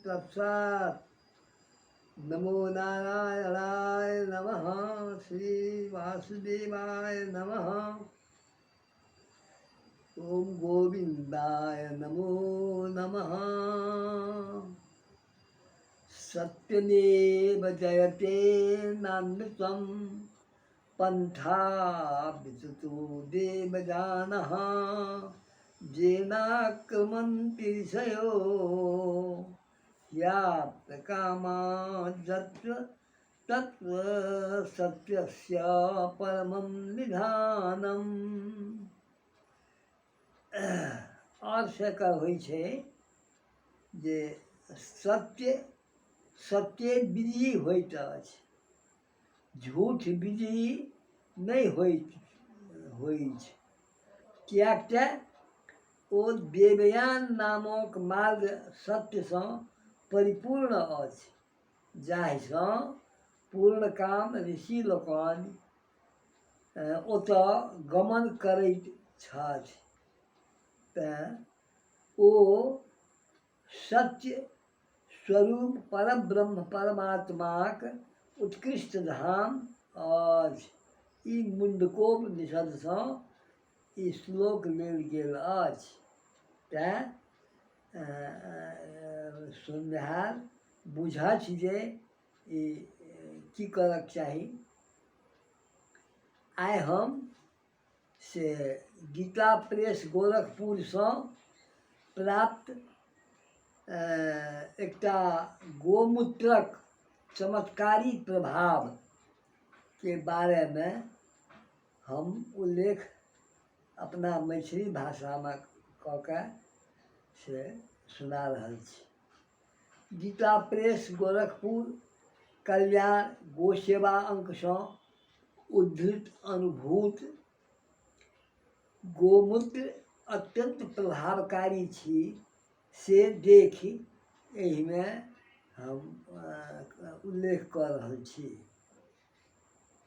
तत्सत्। नमो नारायणाय नमः। श्री वासुदेवाय नमः। ॐ गोविन्दाय नमो नमः। सत्यमेव जयते नानृतं पन्था विचुतो देवजानः जेनाक्रमन्ति ऋषयो ह्याप्तकामाजत्र तत्त्व सत्यस्य परमं निधानम्। आओर से एकर होइ छै जे सत्य सत्ये विजयी होइत अछि, झूठ विजयी नहि होइत होइछ, किएक तऽ ओ देवयान नामक मार्ग सत्यसँ परिपूर्ण अछि, जाहिसँ पूर्णकाम ऋषि लोकनि ओतऽ गमन करैत छथि। तेँ ओ सत्य स्वरूप परब्रह्म परमात्माक उत्कृष्ट धाम अछि। ई मुण्डकोपनिषदसँ ई श्लोक लेल गेल अछि। तेँ सुननिहार बुझथि जे ई की करक चाही। आइ हम से गीता प्रेस गोरखपुरसँ प्राप्त एकटा गोमूत्रक चमत्कारी प्रभावके बारेमे हम उल्लेख अपना मैथिली भाषामे कऽ के से सुना रहल छी। गीता प्रेस गोरखपुर कल्याण गोसेवा अङ्कसँ उद्धृत अनुभूत गोमूत्र अत्यन्त प्रभावकारी छी से देखि एहिमे हम उल्लेख कऽ रहल छी।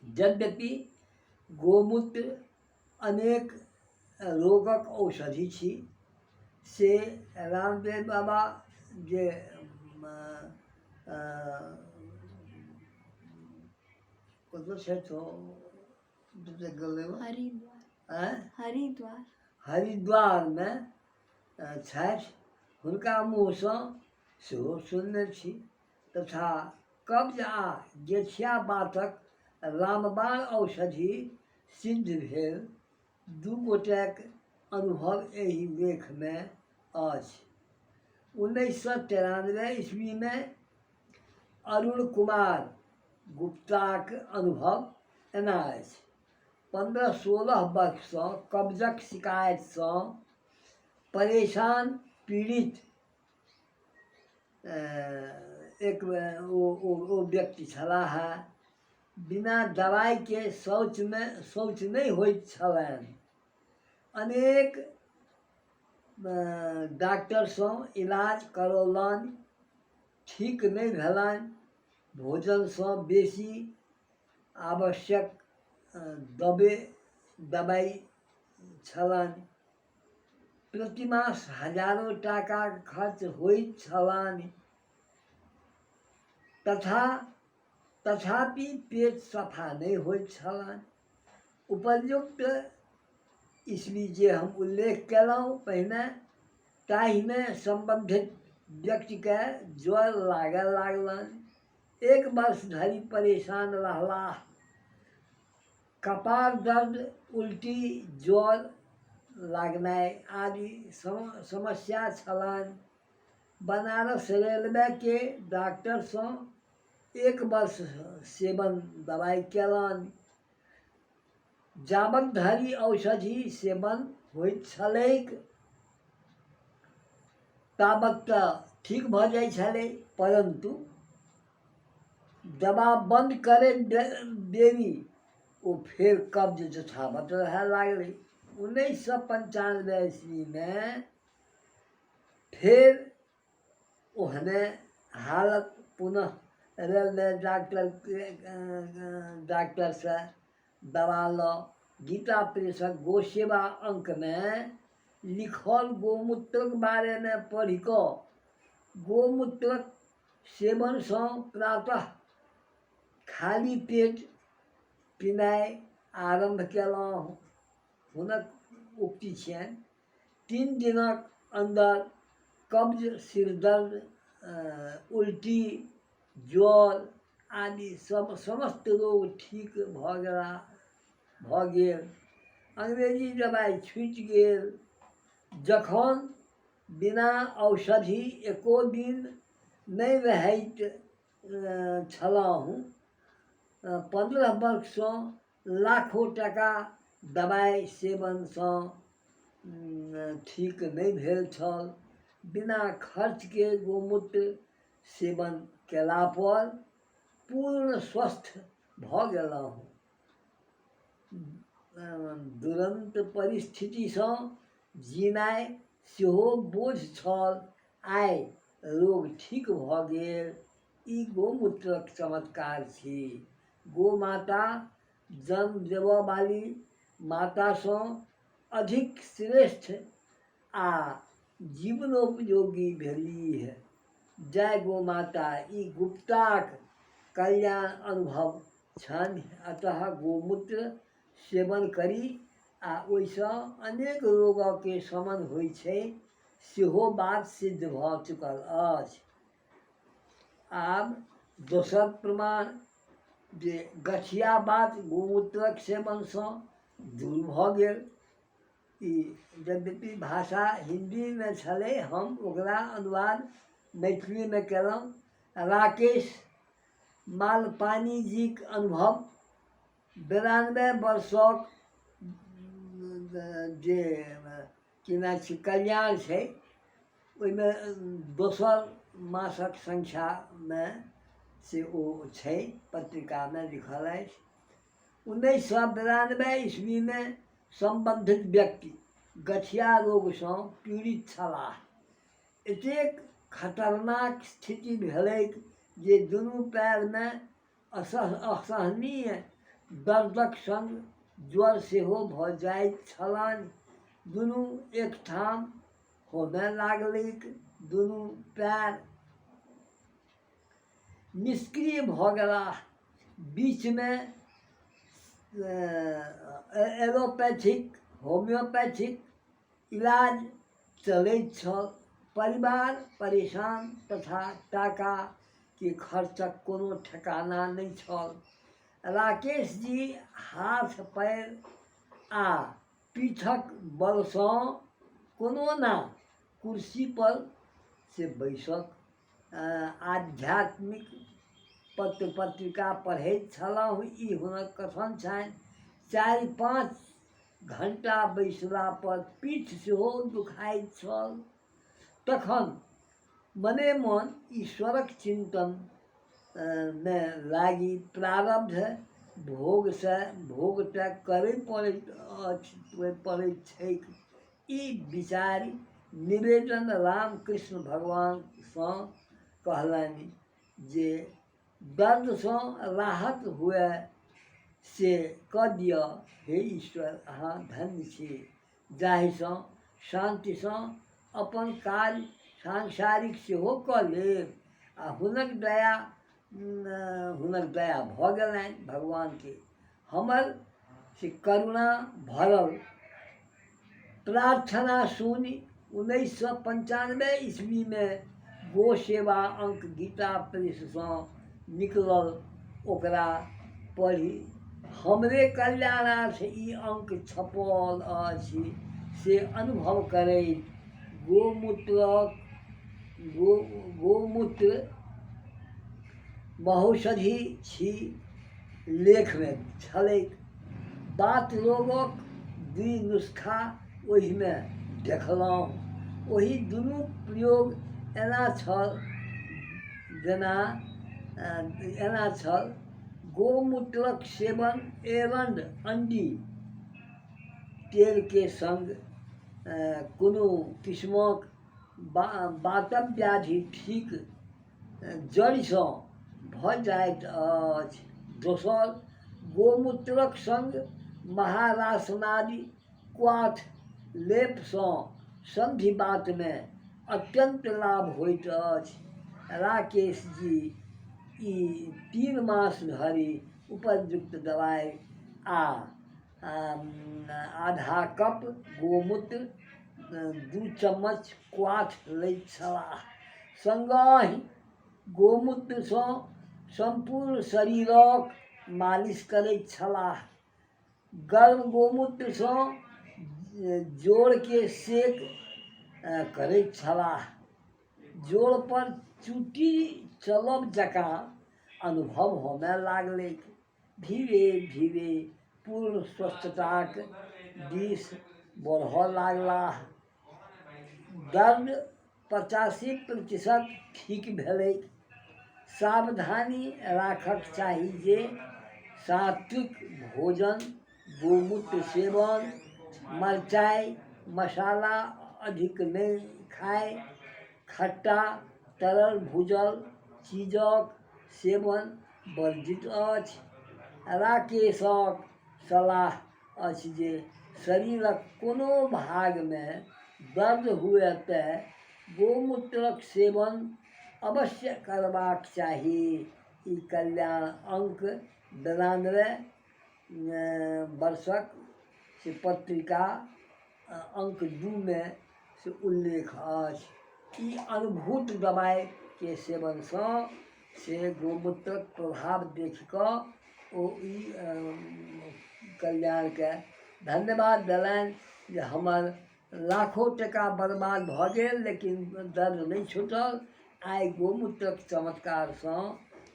यद्यपि गोमूत्र अनेक रोगक औषधि छी, से रामदेव बाबा जे कतऽ छथि ओ गेलै? हरिद्वार। आँय? हरिद्वार। हरिद्वारमे छथि, हुनका मुँहसँ सेहो सुनने छी तथा कब्ज आ गेठिया बातक रामबाण औषधि सिद्ध भेल दू गोटेक अनुभव एहि लेखमे अछि। 1993 ईस्वीमे अरुण कुमार गुप्ताक अनुभव एना अछि। 15-16 वर्षसँ कब्जक शिकायतसँ परेशान पीड़ित एक ओ व्यक्ति छलाह। बिना दवाइके शौचमे शौच नहि होइत छलनि। अनेक डॉक्टरसँ इलाज करौलनि, ठीक नहि भेलनि। भोजनसँ बेसी आवश्यक दबे दबाइ छलनि। प्रतिमास हजारो टाकाक खर्च होइत छलनि तथा तथापि पेट सफा नहि होइत छलनि। उपर्युक्त ईस्वी जे हम उल्लेख कयलहुँ पहिने, ताहिमे सम्बन्धित व्यक्तिकेँ ज्वर लागय लागलनि। एक वर्ष धरि परेशान रहलाह। कपार दर्द, उल्टी, ज्वर लागनाइ आदि समस्या छलनि। बनारस रेलवेके डॉक्टरसँ एक वर्ष सेवन दवाइ कयलनि। जाबत धरि औषधि सेवन होइत छलैक ताबत तऽ ठीक भऽ जाइ छलै, परन्तु दवा बन्द करैत देरी ओ फेर कब्ज यथावत रहय लागलै। 1995 ईस्वीमे फेर ओहने हालत, पुनः रेलवे डॉक्टरके डॉक्टरसँ दवा लऽ गीता प्रेसक गोसेवा अङ्कमे लिखल गोमूत्रक बारेमे पढ़ि कऽ गोमूत्रक सेवनसँ प्रातः खाली पेट पिनाइ आरम्भ कयलहुँ। हुनक उक्ति छियनि। 3 दिनक अन्दर कब्ज, सिरदर्द, उल्टी, ज्वर आदि सब समस्त रोग ठीक भऽ गेल। अंग्रेजी दबाइ छुटि गेल। जखन बिना औषधि एको दिन नहि रहैत छलहुँ, 15 वर्षसँ लाखो टाका दबाइ सेवनसँ ठीक नहि भेल छल। बिना खर्चके गोमूत्र सेवन कयलापर पूर्ण स्वस्थ भऽ गेलहुँ। दुरन्त परिस्थितिसँ जीनाइ सेहो बोझ छल। आइ रोग ठीक भऽ गेल। ई गोमूत्रक चमत्कार छी। गोमाता जन्म देबऽ वाली मातासँ अधिक श्रेष्ठ आ जीवनोपयोगी भेलीह। जय गोमाता। ई गुप्ताक कल्याण अनुभव छनि। अतः गोमूत्र सेवन करी आ ओहिसँ अनेक रोगके शमन होइ छै, सेहो बात सिद्ध भऽ चुकल अछि। आब दोसर प्रमाण जे गठिया बात गोमूत्रक सेवनसँ दूर भऽ गेल। ई यद्यपि भाषा हिन्दीमे छलै, हम ओकरा अनुवाद मैथिलीमे केलहुँ। राकेश मालपानीजीक अनुभव 92 वर्षक जे केना छै कल्याण छै, ओहिमे दोसर मासक संख्यामे से ओ छै, पत्रिकामे लिखल अछि। 1992 ईस्वीमे सम्बन्धित व्यक्ति गठिया रोगसँ पीड़ित छलाह। एतेक खतरनाक स्थिति भेलैक जे दुनू पैरमे असहनीय दर्दक संग ज्वर सेहो भऽ जाइत छलनि। दुनू एकठाम होमय लागलैक। दुनू पैर निष्क्रिय भऽ गेलाह। बीचमे एलोपैथिक, होम्योपैथिक इलाज चलैत छल। परिवार परेशान तथा टाकाके खर्चक कोनो ठेकाना नहि छल। राकेश जी हाथ पैर आ पीठक बलसँ कोनो ना कुर्सी पर से बैसक आध्यात्मिक पत्र पत्रिका पढ़ैत छलहुँ, ई हुनक कथन छनि। 4-5 घण्टा बैसला पर पीठ सेहो दुखाइत छल। तखन मने मन ईश्वरक चिन्तन मे लागि प्रारब्ध भोगसँ भोग तऽ करय पड़ैत अछि, पड़ैत छैक, ई विचारि निवेदन रामकृष्ण भगवानसँ कहलनि जे दर्दसँ राहत हुए से कऽ दिअ। हे ईश्वर, अहाँ धन्य छी जाहिसँ शान्तिसँ अपन कार्य सांसारिक सेहो कऽ लेब। आ हुनक दया भऽ गेलनि भगवानके। हमर से करुणा भरल प्रार्थना सुनि 1995 ईस्वीमे गो सेवा अंक गीता प्रेससँ निकलल। ओकरा पढ़ि हमरे कल्याणार्थ ई अंक छपल अछि से अनुभव करैत गोमूत्र महौषधि छी लेखमे छलैक। बात रोगक दुइ नुस्खा ओहिमे देखलहुँ। ओहि दुनूक प्रयोग एना छल जेना एना छल। गोमूत्रक सेवन एरंड अंडी तेलके संग कोनो किस्मक बातक व्याधि ठीक जड़िसँ भऽ जाइत अछि। दोसर, गोमूत्रक संग महारासनादि क्वाथ लेपसँ संधिवातमे अत्यन्त लाभ होइत अछि। राकेश जी ई 3 मास धरि उपर्युक्त दवाइ आ आधा कप गोमूत्र, 2 चम्मच क्वाथ लैत छलाह। सङ्गहि गोमूत्रसँ सम्पूर्ण शरीरक मालिश करैत छलाह। गर्म गोमूत्रसँ जोड़के सेक करैत छलाह। जोड़पर चुट्टी चलब जकाँ अनुभव होमय लागलैक। धीरे धीरे पूर्ण स्वस्थताक दिस बढ़ऽ लागलाह। दर्द 85% ठीक भेलैक। सावधानी राखक चाही जे सात्विक भोजन, गोमूत्र सेवन, मरचाइ मसाला अधिक नहि खाइ, खट्टा, तरल भूजल चीजक सेवन वर्जित अछि। राकेशक सलाह अछि जे शरीरक कोनो भागमे दर्द हुए तऽ गोमूत्रक सेवन अवश्य करबाक चाही। ई कल्याण अङ्क 92 वर्षक से पत्रिका अङ्क 2 मे से उल्लेख अछि। ई अनुभूत दबाइके सेवनसँ से गोमूत्रक प्रभाव देखि कऽ ओ ई कल्याणके धन्यवाद देलनि जे हमर लाखो टाका बर्बाद भऽ गेल, लेकिन दर्द नहि छूटल। आइ गोमूत्रक चमत्कारसँ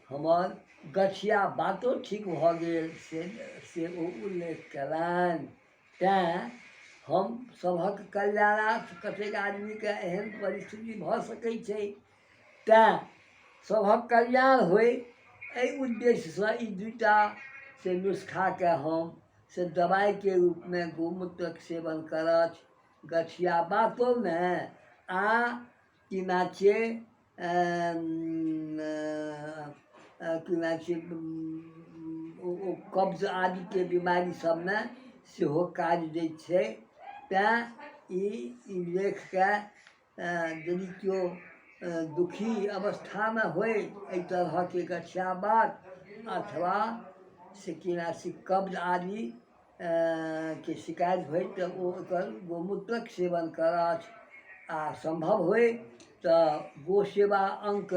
हमर गठिया बातो ठीक भऽ गेल, से ओ उल्लेख कयलनि। तैँ हम सभक कल्याणार्थ, कतेक आदमीके एहन परिस्थिति भऽ सकै छै, तैँ सभक कल्याण होइ एहि उद्देश्यसँ ई दूटा से नुस्खाके हम से दबाइके रूपमे गोमूत्रक सेवन करथि गठिया बातोमे आ की नाम छियै, की नाम छियै, ओ कब्ज आदिके बीमारी सबमे सेहो काज दै छै। तैँ ई लेखके यदि केओ दुखी अवस्थामे होइ, एहि तरहके गठिया बात अथवा से की नाम छै, कब्ज आदि के शिकायत होइ, तऽ ओ ओकर गोमूत्रक सेवन करथि आ सम्भव होइ तऽ गो सेवा अङ्क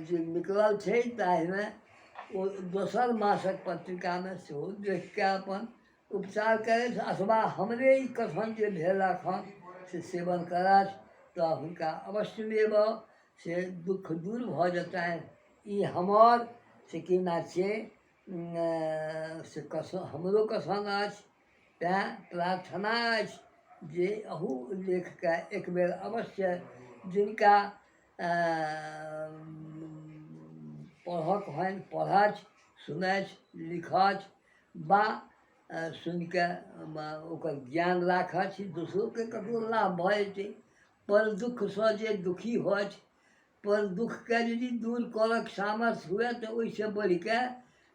जे निकलल छै ताहिमे ओ दोसर मासक पत्रिकामे सेहो देखि कऽ अपन उपचार करथि अथवा हमरे ई कथन जे भेल एखन से सेवन करथि तऽ हुनका अवश्यमेव से दुःख दूर भऽ जेतनि। ई हमर से की नाम छियै से कस हमरो कथन अछि। तैँ प्रार्थना अछि जे अहू लेखके एक बेर अवश्य जिनका पढ़क होइन पढ़थि, सुनथि, लिखथि वा सुनिके ओकर ज्ञान राखथि। दोसरोके ककरो लाभ भऽ जेतै। पर दुःखसँ जे दुखी होथि, पर दुःखके यदि दूर करऽके सामर्थ्य हुए तऽ ओहिसँ बढ़िके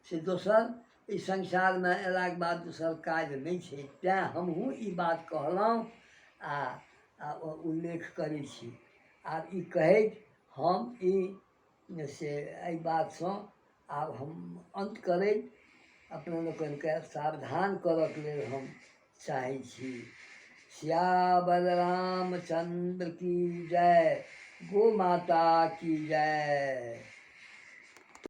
से दोसर एहि संसारमे अयलाके बाद दोसर काज नहि छै। तैँ हमहूँ ई बात कहलहुँ आ उल्लेख करै छी। आब ई कहैत हम ई से एहि बातसँ आब हम अन्त करैत अपना लोकनिके सावधान करऽके लेल हम चाहै छी। सियावर रामचन्द्र की जय, गो माता की जय।